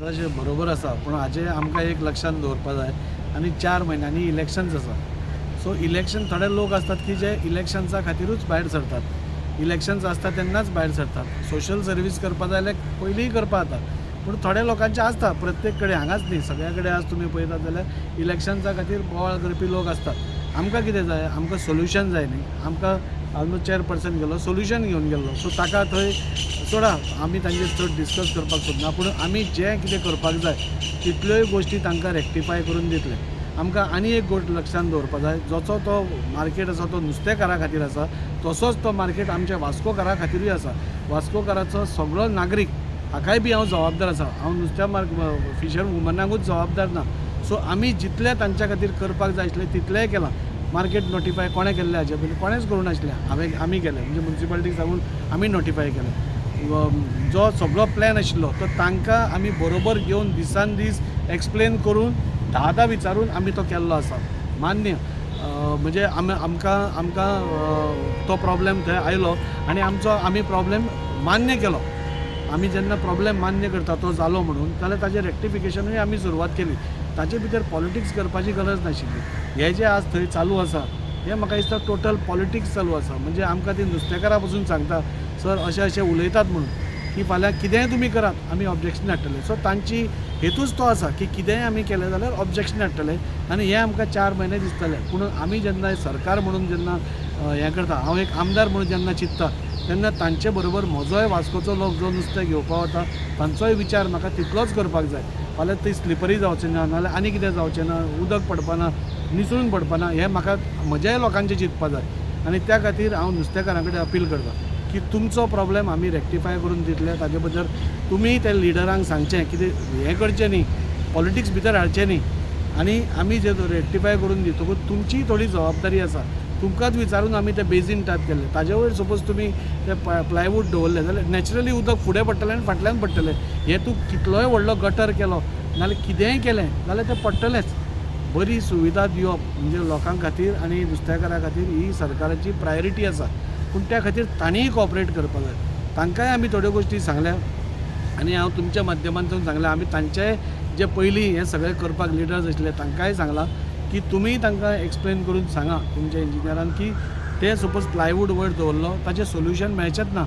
तशें बरोबर आसा, पूण हाजें आमकां एक लक्षांत दवरपा जाय आनी 4 म्हयन्यांनी इलेक्शन्स आसा. सो इलेक्शन थोडे लोक आसतात की जे इलेक्शन्सा खातीरूच भायर सरतात, इलेक्शन्स आसता तेन्नाच भायर सरतात. सोशल सर्वीस करपा जाय जाल्यार पयलींय करपा जाता, पूण थोड्या लोकांचे आसता प्रत्येक कडेन, हांगाच न्ही सगळ्या कडेन. आज तुमी पळयतात जाल्यार इलेक्शन्सा खातीर बोवाळ करपी लोक आसतात. आमकां कितें जाय, आमकां सोल्युशन जाय न्ही. आमकां आमचो चेअरपर्सन गेलो, सोल्युशन घेवन गेल्लो, सो ताका थंय सोडा, आमी तांचेर चड डिस्कस करपाक सोदना, पूण आमी जें कितें करपाक जाय तितल्योय गोश्टी तांकां रेक्टिफाय करून दितले. आमकां आनी एक गोश्ट लक्षांत दवरपा जाय, जसो तो मार्केट आसा तो नुस्तेकारा खातीर आसा, तसोच तो मार्केट आमच्या वास्कोकारा खातीरूय आसा. वास्कोकाराचो सगळो नागरीक हाकाय बी हांव जबाबदार आसा. हांव नुस्त्या फिशर वुमनाकूच जबाबदार ना. सो आमी जितलें तांच्या खातीर करपाक जाय आसलें तितलेंय केलां. मार्केट नोटिफाय कोणें केल्लें हाजे पयलीं कोणेंच करूंक नासलें, हांवें आमी केलें, म्हणजे मुन्सिपालिटीक सांगून आमी नोटिफाय केलें. जो सगळो प्लॅन आशिल्लो तो तांकां आमी बरोबर घेवन दिसान दीस एक्सप्लेन करून 10 विचारून आमी तो केल्लो आसा. मान्य म्हणजे आमकां आमकां तो प्रॉब्लेम थंय आयलो आनी आमचो आमी प्रॉब्लेम मान्य केलो. आमी जेन्ना प्रॉब्लेम मान्य करता तो जालो म्हणून जाल्यार ताजें रेक्टिफिकेशनूय आमी सुरवात केली. ताचे भितर पॉलिटिक्स करपाची गरज नाशिल्ली. हें जें आज थंय चालू आसा हें म्हाका दिसता टोटल पॉलिटिक्स चालू आसा. म्हणजे आमकां ती नुस्तेकारां पसून सांगता सर अशें अशें उलयतात म्हणून की फाल्यां कितेंय तुमी करात आमी ऑब्जेक्शन हाडटले. सो तांची हेतूच तो आसा की कितेंय आमी केलें जाल्यार ऑब्जेक्शन हाडटले आनी हें आमकां 4 म्हयने दिसतलें. पूण आमी जेन्ना सरकार म्हणून जेन्ना हें करता, हांव एक आमदार म्हणून जेन्ना चिंत्ता तेन्ना तांचे बरोबर म्हजोय वास्कोचो लोक जो नुस्तें घेवपा वता तांचोय विचार म्हाका तितलोच करपाक जाय. फाल्यां ती स्लिपरी जावचें ना, नाल्यार आनी कितें जावचें ना, उदक पडपाना, निसरून पडपाना, हें म्हाका म्हज्याय लोकांचें चिंतपा जाय. आनी त्या खातीर हांव नुस्तेकारां कडेन अपील करता की तुमचो प्रॉब्लेम आमी रेक्टिफाय करून दितले. ताजे बद्दल तुमी त्या लिडरांक सांगचें कितें हें करचें न्ही, पॉलिटिक्स भितर हाडचें न्ही, आनी आमी जे रेक्टिफाय करून दितकूच तुमचीय थोडी जबाबदारी आसा. तुमकांच विचारून आमी ते बेजीन टायप केल्ले, ताजे वयर सपोज तुमी ते प्लायवूड दवरले जाल्यार नॅचरली उदक फुडें पडटलें आनी फाटल्यान पडटलें. हें तूं कितलोय व्हडलो गटर केलो नाल्यार कितेंय केलें जाल्यार तें पडटलेंच. बरी सुविधा दिवप म्हणजे लोकां खातीर आनी नुस्तेकारां खातीर ही सरकाराची प्रायोरिटी आसा, पूण त्या खातीर तांणीय कॉपरेट करपाक जाय. तांकांय आमी थोड्यो गोश्टी सांगल्या आनी हांव तुमच्या माध्यमांतल्यान सांगलें, आमी तांचे जे पयलीं हें सगळें करपाक लिडर्स आशिल्ले तांकांय सांगलां की तुमी तांकां एक्सप्लेन करून सांगा तुमच्या इंजिनियरान की ते सपोज प्लायवूड वयर दवरलो ताचें सोल्युशन मेळचेंच ना,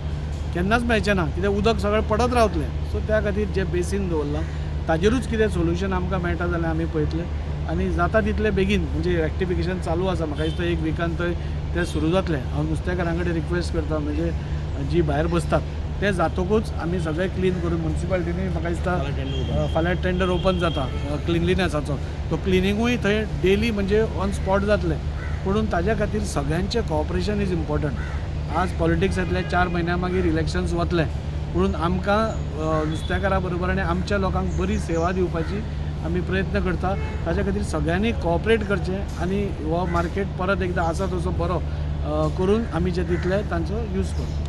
केन्नाच मेळचें ना, कित्याक उदक सगळें पडत रावतलें. सो त्या खातीर जें बेसीन दवरलां ताजेरूच कितें सोल्युशन आमकां मेळटा जाल्यार आमी पळयतले आनी जाता तितले बेगीन म्हणजे रेक्टिफिकेशन चालू आसा. म्हाका दिसता एक विकान थंय तें सुरू जातलें. हांव नुस्तेकारां कडेन रिक्वेस्ट करता, म्हणजे जी भायर बसतात ते जातकूच आमी सगळें क्लीन करून मुन्सिपालिटीनी म्हाका दिसता फाल्यां टेंडर ओपन जाता क्लिनलिनेसाचो, तो क्लिनिंगूय थंय डेली म्हणजे ऑन स्पॉट जातलें. पूण ताज्या खातीर सगळ्यांचें कॉपरेशन is important. आज पॉलिटिक्स येतलें, 4 म्हयन्या मागीर इलेक्शन्स वतलें, पूण आमकां नुस्तेकारां बरोबर आनी आमच्या लोकांक बरी सेवा दिवपाची आमी प्रयत्न करता. ताज्या खातीर सगळ्यांनी कॉपरेट करचें आनी हो मार्केट परत एकदां आसा तसो बरो करून आमी जे दितले तांचो यूज करचो.